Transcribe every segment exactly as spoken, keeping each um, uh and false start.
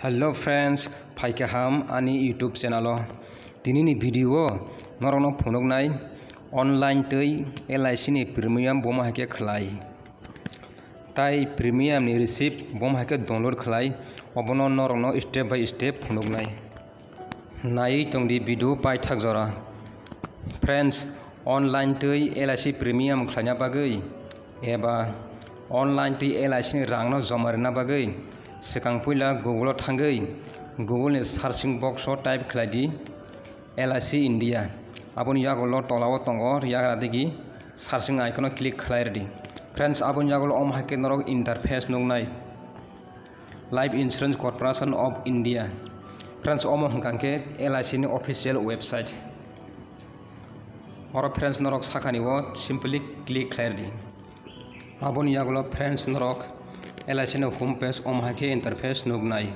Hello friends, phaikha ham ani YouTube channel o. Tini ni video o norok no phunuknai online twi L I C ni premium bomo hai khe khlai. Tai premium ni receipt bomo hai khe download khlai, obono norok no step by step phunuknai. Naiwi tongdi video paithak jora. Friends, online twi L I C premium khlaina bagwi eba online twi L I C ni rangno joma rwna bagwi swkang puila Google o thangwi Google ni searching box o type khlai di L I C India. Aboni yagulo tola o tongo yagra digi searching icon o click khlai rwdi. Friends, aboni yagulo omo hai khe norok interface nuknai. Life Insurance Corporation of India. Friends, omo hwnkha khe L I C ni official website. Oro friends norok sakani o simply click khlai rwdi. Aboni yagulo friends norok L I C ni home page omo hai khe interface nuknai.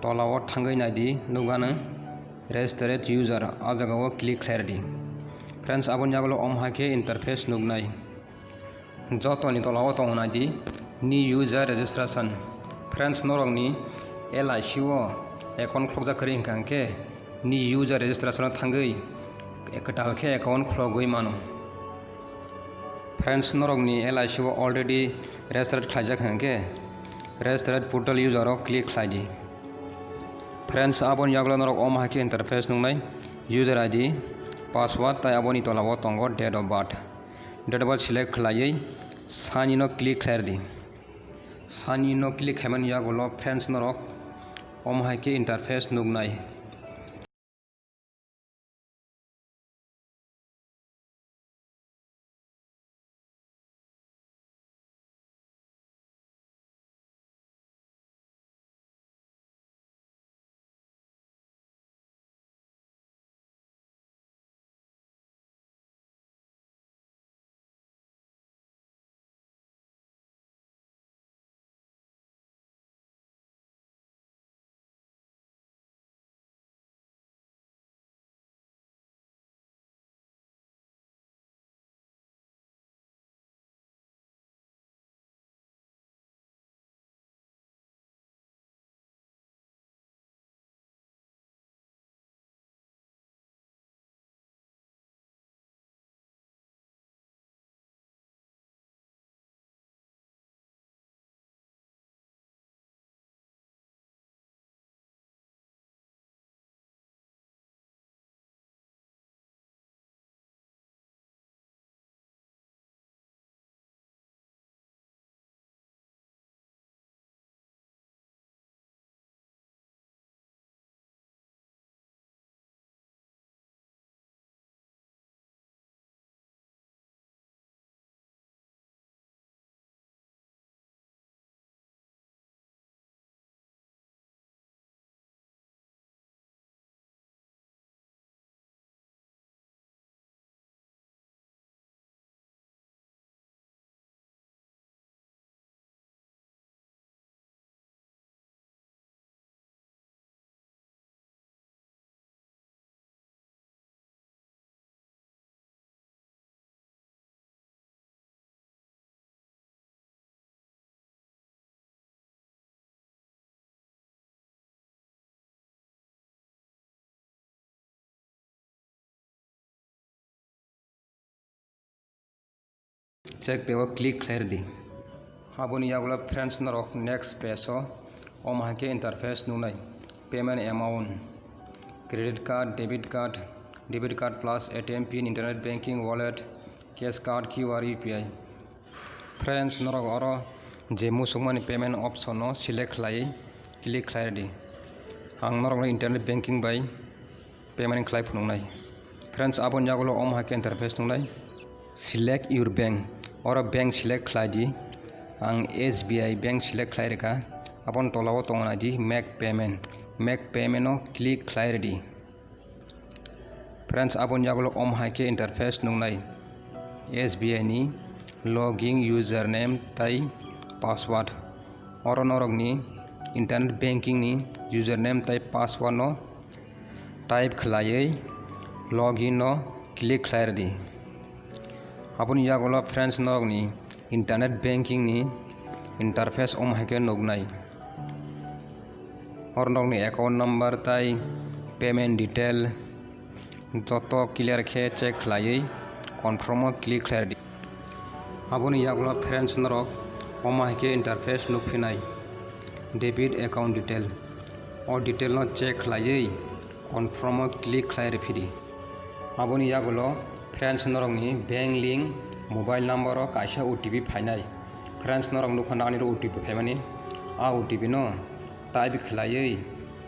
Tola o thangwi naidi nukgano registered user, a jaga o click khlai rwdi. Friends, aboni yagulo omo hai khe interface nuknai. Jotoni tola o tongo naidi new user registration. Friends, norokni L I C o account khulokjak kwrwi hwnkha hwnkhe new user registration o thangwi kwtal khe account khulogwi mano. Friends, norokni L I C o already registered khlaijak hwnkhe registered portal user o click khlai di. Friends, aboni yagulo norok omo hai khe interface nuknai, user I D, password tai aboni tola o tongo date of birth. Date of birth select khlaiwi sign in no click khlai rwdi. Sign in no click khaimani yagulo friends norok omo hai khe interface nuknai. Check pay o click khlai rwdi. Aboni yagulo friends norok next page o omo hai khe interface nuknai. Payment amount, credit card, debit card, debit card plus A T M pin, internet banking, wallet, cash card, Q R, U P I. Friends, norok oro je musukmani payment option no select khlai, click khlai rwdi. Ang norokno internet banking bai payment khlai phunuknai. Friends, aboni yagulo omo hai khe interface nuknai. Select your bank. Oro bank select khlai di. Ang S B I bank select khlai rwkha. Aboni tola o tongo naidi make payment. Make payment o click khlai rwdi. Friends, aboni yagulo omo hai khe interface nuknai S B I ni login username tai password. Oro norokni internet banking ni username tai password no type khlaiwi login no click khlai rwdi. Aboni yagulo friends norokni internet banking ni interface omo hai khe nuknai. Norokni account number tai payment detail joto clear khe check khlaiwi confirm o click khlai rwdi. Aboni yagulo friends norok omo hai khe interface nukphinai, debit account detail. O detail no check khlaiwi confirm o click khlai rwphidi. Aboni yagulo friends norokni bank link mobile number o kaisa O T P phainai. Friends norok nukha na ani O T P phaimani. A O T P no type khlaiwi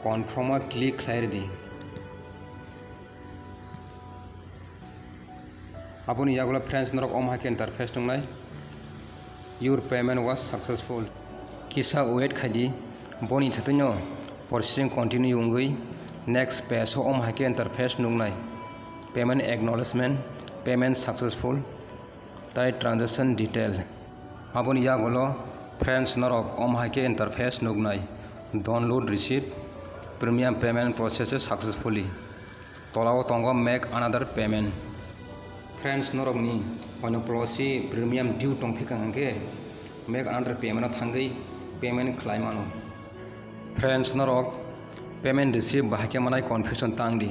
confirm o click khlai rwdi. Aboni yagulo friends norok omo hai khe interface tongnai, "Your payment was successful." Kisa wait khaidi, boni thwtwino processing continue wngwi next page o omo hai khe interface nuknai, "Payment acknowledgement, payment successful," tai "Transaction detail." Aboni yagulo friends norok omo hai khe interface nuknai, "Download receipt, premium payment processed successfully." Tolao tongo "Make another payment." Friends norokni oino polosi premium due tongphika hwnkhe "Make another payment" o thangwi payment khlai mano. Friends norok payment receipt bahai khe manai confusion tangdi.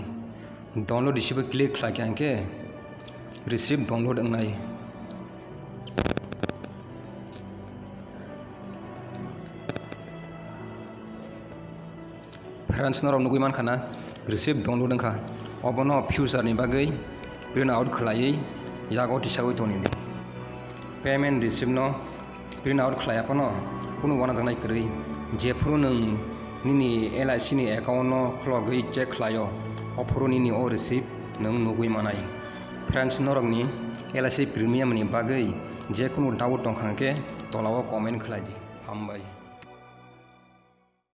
Download receipt o click khlai khe hwnkhe receipt download wngnai. Friends norok nugwi mankha na receipt download wngkha, obono future ni bagwi print out khlaiwi yago tisawi tonidi. Payment receipt no print out khlai aphano kunu uanajaknai kwrwi. Jephuru nwng nini L I C ni account no khlogwi check khlaio, ophuru nini o receipt nwng nugwi manai. Friends norokni L I C premium ni bagwi jekunu doubt tongkha hwnkhe tolao comment khlai di. Hambai.